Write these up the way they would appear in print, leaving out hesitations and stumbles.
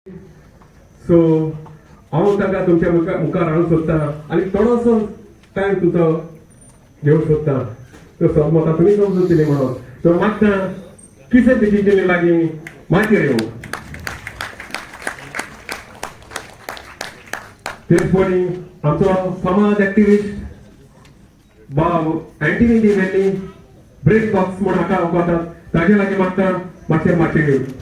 So हांव ताका तुमच्या मुखार हाडूंक सोदता आनी थोडोसो टायम तुमचो घेवंक सोदता. तो समजता तुमी समजतली म्हणून सो मागता किसें बेगीन लागीं माचयेर येवंक. तेचपणी आमचो समाज एक्टिविस्ट बाब अँटनी डी वेल्ली ब्रेक बॉक्स म्हूण हाका वळखतात, ताजे लागीं मागता मातशें माचयेर येवंक.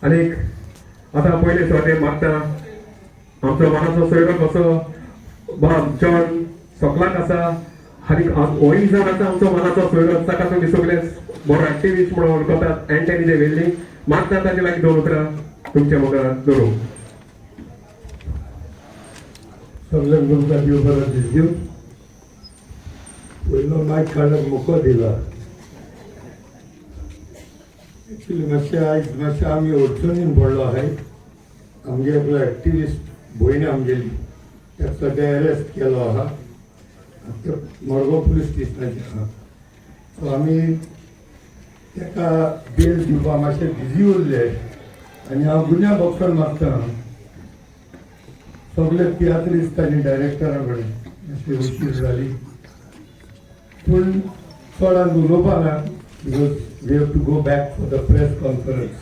आनीक आतां पयले सुवातेर मागता आमचो मानाचो सोयरो कसो बाब जॉन सकलाक आसा आनी होय जावन आसा आमचो मानाचो सोयरो, ताका तुमी सगळे बरो एक्टिविस्ट म्हणून वळखतात, अँटनी दे वेल्ली. मागता ताजे लागीं दोन उतरां तुमच्या मुखार दवरूंक. सगळ्यांक तुमकां देव बरो दीस दिवं. पयलो मायक काडून मोको दिला. एक्चुली मातशें आयज मातशें आमी अडचणीन पडलो आहाय. आमगे एकलो एक्टिविस्ट भयण आमगेली, ताका सद्या अरेस्ट केलो आहा ते मडगांव पुलीस स्टेशनाचेर आहा. सो आमी ताका बेल दिवपाक मातशें बिजी उरले आनी हांव गुन्यांव बॉक्सान मागता सगळे तियात्रिस्त आनी डायरेक्टरा कडेन मातशी उशीर जाली, पूण चडान उलोवपा ना because we have to go back for the press conference.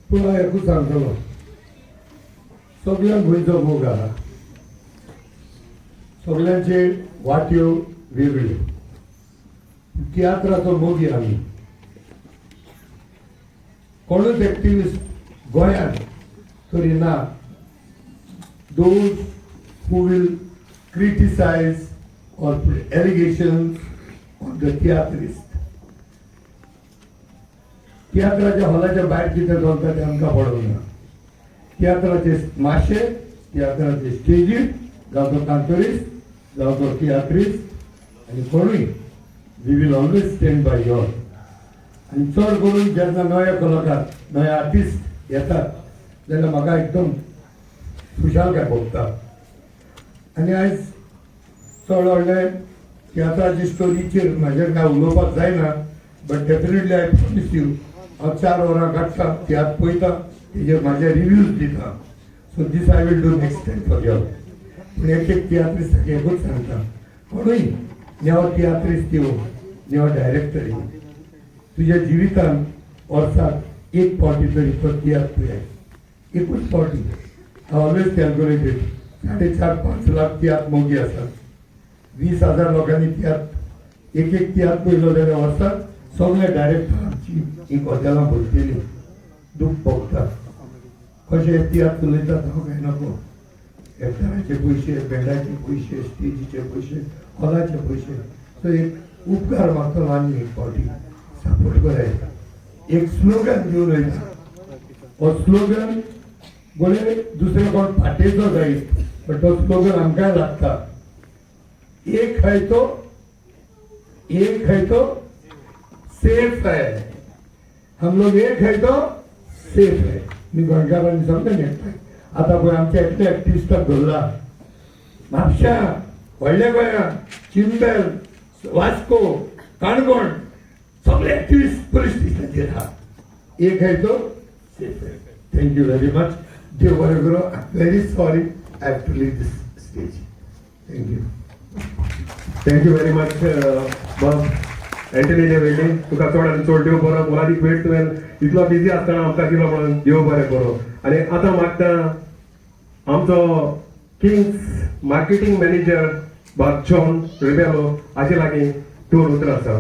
पूण हांव एकूच सांगतलो, सगळ्यांक गोंयचो मोग आहा, सगळ्यांचे वाट्यो वेगळ्यो. तियात्राचो मोगी आमी. कोणूच एक्टिविस्ट गोंयांत तरी ना those who will criticize or put allegations on the tiatrist. तियात्राच्या हॉलाच्या भायर कितें चलता तें आमकां पडूंक ना. तियात्राचे माशे, तियात्राचे स्टेजीर जावं तो कांतोरिस्ट, जावं तो तियात्रिस्ट आनी कोणूय, we will always stand by your. आनी चड करून जेन्ना नवे कलाकार, नवे आर्टिस्ट येतात जाल्यार म्हाका एकदम खुशालकाय भोगता. आनी आयज चड व्हडलें तियात्राची स्टोरीचेर म्हाजेर कांय उलोवपाक जायना, but definitely I promise you, हांव 4 वरां काडटा, तियात्र पळयता, तेजेर म्हाजे रिव्यूज दिता. So this I will do next time for you. पूण एक एक तियात्रिस्टाक एकूच सांगता, कोणूय नेव तियात्रिस्त येवं, नेव डायरेक्टर येवं, तुज्या जिवितान वर्साक एक फावटी तरी तो तियात्र पळय, एकूच फावटी. हांव ऑलवेज कॅल्कुलेटेड, 4.5-5 लाख तियात्र मोगी आसात. 20,000 लोकांनी तियात्र, एक एक तियात्र पळयलो जाल्यार वर्साक सगळे डायरेक्टरांची ही हॉटेलां भरतली. दूख भोगता कशे तियात्र चलयतात हांव काय नको. एक्टराचे पयशे, बँडाचे पयशे, स्टेजीचे पयशे, हॉलाचे पयशे. सो एक उपकार मागतलो आनी एक फावटी सपोर्ट कराय. एक स्लोगन दिवन वयता, हो स्लोगन गोळे दुसरे कोण पाटेचो जायत, पण तो स्लोगन आमकांय लागता. एक है तो, एक है तो सेफ है. हम लोग एक है तो सेफ है. मी गोंयकारांनी सगळें एकठांय. आतां पळय आमच्या एकल्या एक्टिविस्टाक धरला म्हापश्या, व्हडल्या गोंया, चिंबल, वास्को, काणकोण, सगळे एक्टिविस्ट पुलीस स्टेशनाचेर आहा. एक है तो सेफ है. Thank you very much. देव बरें करूं. I am very sorry, I have to leave this stage. Thank you. Thank you very much बाब अँटनी दे वेल्ली. तुका चड आनी चड देव बरो. मोलादीक वेळ तुवें इतलो बिजी आसतना आमकां दिलो म्हणून देव बरें करूं. आनी आतां मागता आमचो किंग्स मार्केटींग मॅनेजर बाब जॉन रिबेलो हाचे लागीं दोन उतरां आसा.